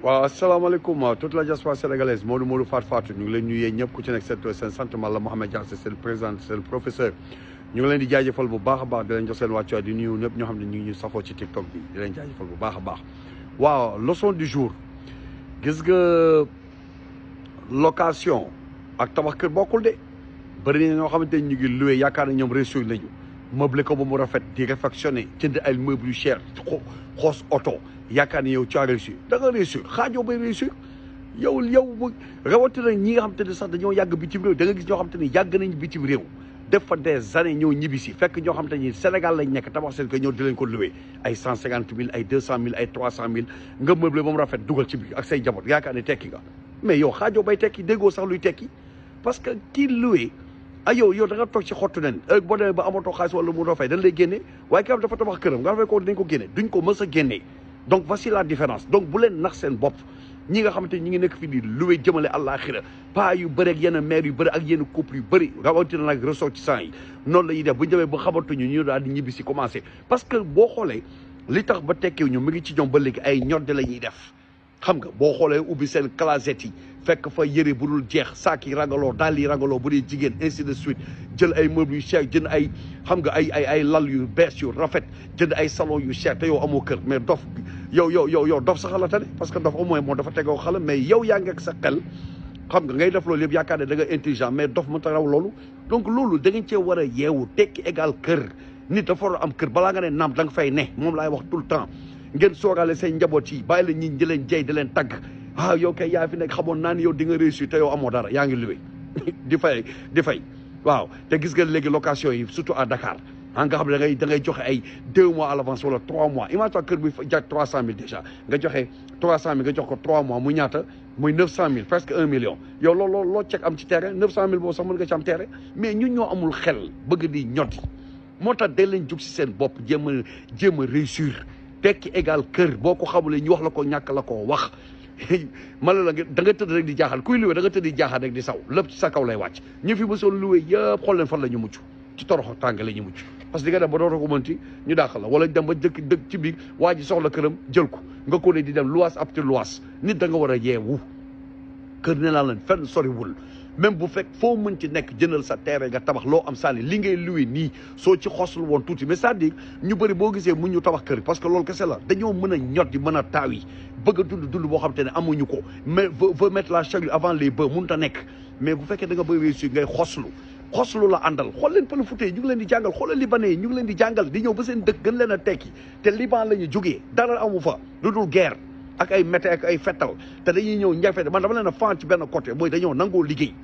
waaw asalaamaaleykum toute la diaspora sénégalaise Modou Fatou ñu ngi leen nuyu ñëpp ku ci nekk seen sant man la Mouhamed Diassé c'est le président c'est le professeur ñu ngi leen di jaajëfal bu baax a baax di leen jox seen wàccuwaay di nuyu ñëpp ñoo xam ne ñu ngi ñu safoo ci TikTok bi di leen jaajëfal bu baax a baax waaw leçon du jour gis nga location ak tabax kër bokkul de bëri na ñoo xamante ni ñu ngi loué yaakaar na ñoom réussir nañu meublé ko ba mu rafet di réfectionné jënd ay meubles yu cher xoos oto yaakaar ni yow tu as réussi da nga réussir xaajoo bay réussir yow rawatina ñi nga xam te ne sax dañoo yàgg bitim réew da nga gis ñoo xam te ni yàgg nañ bitim réew def fa des années ñëw ñibbi si fekk ñoo xam te ni Sénégal lañ nekk tabax seen ko ñëw di leen ko loué ay 150 000 ay 200 000 ay 300 000 nga meublé ba mu rafet dugal ci biir ak say jaboot yaakaar ne tekki nga mais yow xaajoo bay tekki déggoo sax luy tekki parce que kii loué yow da nga toog ci xottu nen boo demee ba amatoo xaalis wala mu doo fay dañ lay génne waaye ki am dafa tabax këram nga fay ko dañ ko génne duñ ko mës a génnee donc voici la différence donc bu leen nax seen bopp ñi nga xamante ñi ngi nekk fi di loué jëmale àllaaxira pas yu bëri ak yenn maire yu bëri ak yenn couple yu bëri rawatina nag ressortissants yi noonu la ñuy def bu ñu demee ba xamatuñu ñu daal di ñibbi si commencé parce que boo xoolee li tax ba tekkiw ñu mu ngi ci ñoom ba léegi ay ñodde la ñuy def xam nga boo xoolee ubbi seen closet yi fekk fa yëre bu dul jeex saak yi ragaloo daal yi ragaloo bu dee jigéen ainsi de suite jël ay meubles yu cher jënd ay xam nga ay lal yu bees yu rafet jënd ay salon yu cher te yow amoo kër mais dof yow dof sa xala tane parce que dof au moins moo dafa tegoo xala mais yow yaa ngi ak sa xel xam nga ngay def loolu yëpp yaakaar ne da nga intelligent mais dof mënta raw loolu donc loolu da ngeen cee war a yeewu tekki égal kër nit dafa war a am kër balaa nga ne naam da nga fay ne moom laay wax tout le temps ngeen soogaale seen njaboot yi bàyyi la ñi di leen jey di leen tagg yow kay yaa fi nekk xamoon naa ni yow di nga réussir te yow amoo dara yaa ngi luwe di fay waaw te gis nga léegi location yi surtout à Dakar nga xam ne da ngay joxe ay 2 mois à l'avance wala 3 mois imagine kër bi jar 300 000 déjà nga joxe 300 000 nga jox ko 3 mois muy ñaata muy 900 000 presque 1 million yow loo cek am ci terrain 900 000 boobu sax mën nga ci am terrain mais ñun ñoo amul xel bëgg di ñoddi moo tax day leen jug si seen bopp jéem a réussir tekki égal kër boo ko xamulee ñu wax la ko ñàkk la ko wax mala la da nga tëdd rek di jaaxal kuy luwe da nga tëdd di jaaxal rek di saw lépp ci sa kaw lay wàcc ñu fi mësoon luwe yëpp xool leen fan la ñu mucc ci toroxo tàng la ñu mucc parce que di nga dem ba dootoo ko mënti ñu dàq la wala dem ba dëkk ci biir waa ji soxla këram jël ko nga ko ne di dem luwaas ab te luwaas nit da nga war a yeewu kër ne naa leen fenn soriwul même bu fekk foo mën ci nekk jëndal sa terrain nga tabax loo am sànni li ngay luwe nii soo ci xosul woon tuuti mais c'est-à-dire ñu bëri boo gisee mun ñu tabax kër parce que loolu kese la dañoo mën a ñot di mën a taaw yi bëgg a dund boo xam te ne amuñu ko mais veut mettre la charrue avant les bœufs mënut a nekk mais bu fekkee da nga bëgg réussir ngay xoslu la àndal xool leen pël Fuuta yi ñu ngi leen di jàngal xoolal libanais yi ñu ngi leen di jàngal di ñëw ba seen dëkk gën leen a tekki te Liban la ñu jógee dara amu fa lu dul guerre ak ay mété ak ay fettal te dañuy ñëw njafete man dama leen a fan ci benn côté mooy dañoo nangoo liggéey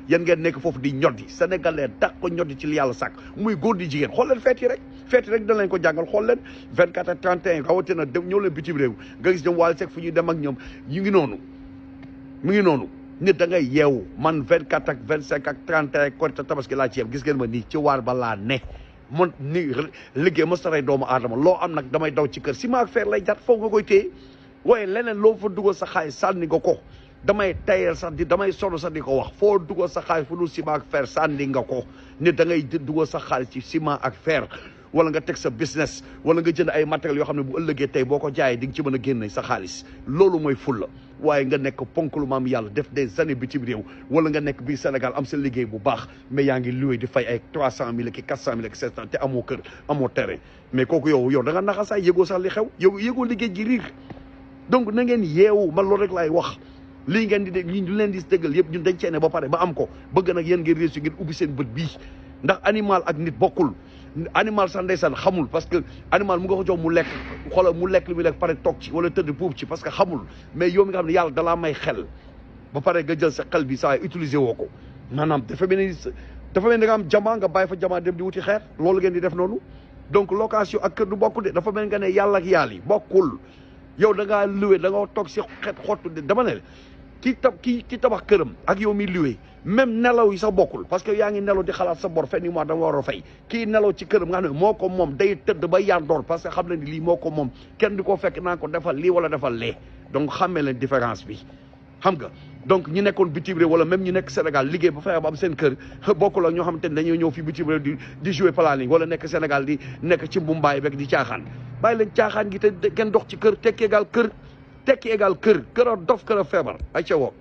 yéen ngeen nekk foofu di ñoddi sénégalais dàq ko ñoddi ci li yàlla sàkk muy góor di jigéen xool leen feet yi rek dañ leen ko jàngal xool leen 24 ak 31 rawatina dem ñëw leen bitim réew nga gis ñoom Wally Seck fu ñuy dem ak ñoom mu ngi noonu nit da ngay yeewu man 24 ak 25 ak 31 Korité Tabaski laa ci yem gis ngeen ma nii ci waar ba laa ne man ni liggéey ma saray doomu aadama loo am nag damay daw ci kër ciment ak fer lay jar foog nga koy téye waaye leneen loo fa dugal sa xaalis sànni nga ko damay tayal sax damay solo sax di ko wax foo dugal sa xaalis fu dul ciment ak fer sànni nga ko nit da ngay dugal sa xaalis ci ciment ak fer wala nga teg sa business wala nga jënd ay matériels yoo xam ne bu ëllëgee tey boo ko jaayee di nga ci mën a génne sa xaalis loolu mooy fulla waaye nga nekk ponk lu maam yàlla def des années bitim réew wala nga nekk biir Sénégal am sa liggéey bu baax mais yaa ngi loué di fay ay 300 000 ak 400 000 ak 700 te amoo kër amoo terrain mais kooku yow da nga naxa saay yëgoo sax li xew yow yëgoo liggéey gi riir donc na ngeen yeewu man loolu rek laay wax lii ngeen di dégg lii ñu leen di déggal yëpp ñun dañ cee ne ba pare ba am ko bëgg nag yéen ngeen réussir ngeen ubbi seen bët bii ndax animal ak nit bokkul animal sax ndeysaan xamul parce que animal mu nga ko jox mu lekk xoolal mu lekk li muy lekk pare toog ci wala tëdd puub ci parce que xamul mais yow mi nga xam ne yàlla dalaa may xel ba pare nga jël sa xel bi saa utiliser woo ko maanaam dafa mel ni da nga am jamaa nga bàyyi fa jamaa dem di wuti xeer loolu ngeen di def noonu donc location ak kër du bokk de dafa mel nga ne yàlla ak yàlla yi bokkul yow da ngaa loué da nga toog si xet xottu de dama ne ki tabax këram ak yow mi loué même nelaw yi sax bokkul parce que yaa ngi nelaw di xalaat sa bor fenn mois da nga war a fay kii nelaw ci këram nga xam ne moo ko moom day tëdd ba yandoor parce que xam na ni lii moo ko moom kenn di ko fekk naa ko defal lii wala defal lee donc xammee leen différence bi xam nga donc ñi nekkoon bitim réew wala même ñu nekk Sénégal liggéey ba fexe ba am seen kër bokkul ak ñoo xamante ne dañoo ñëw fii bitim réew di jouer planning wala nekk Sénégal di nekk ci mbumbaay beeg di caaxaan bàyyi leen caaxaan gi te kenn dox ci kër tekkeegal kër tekki égal kër kër a dof kër a feebar ay ca woo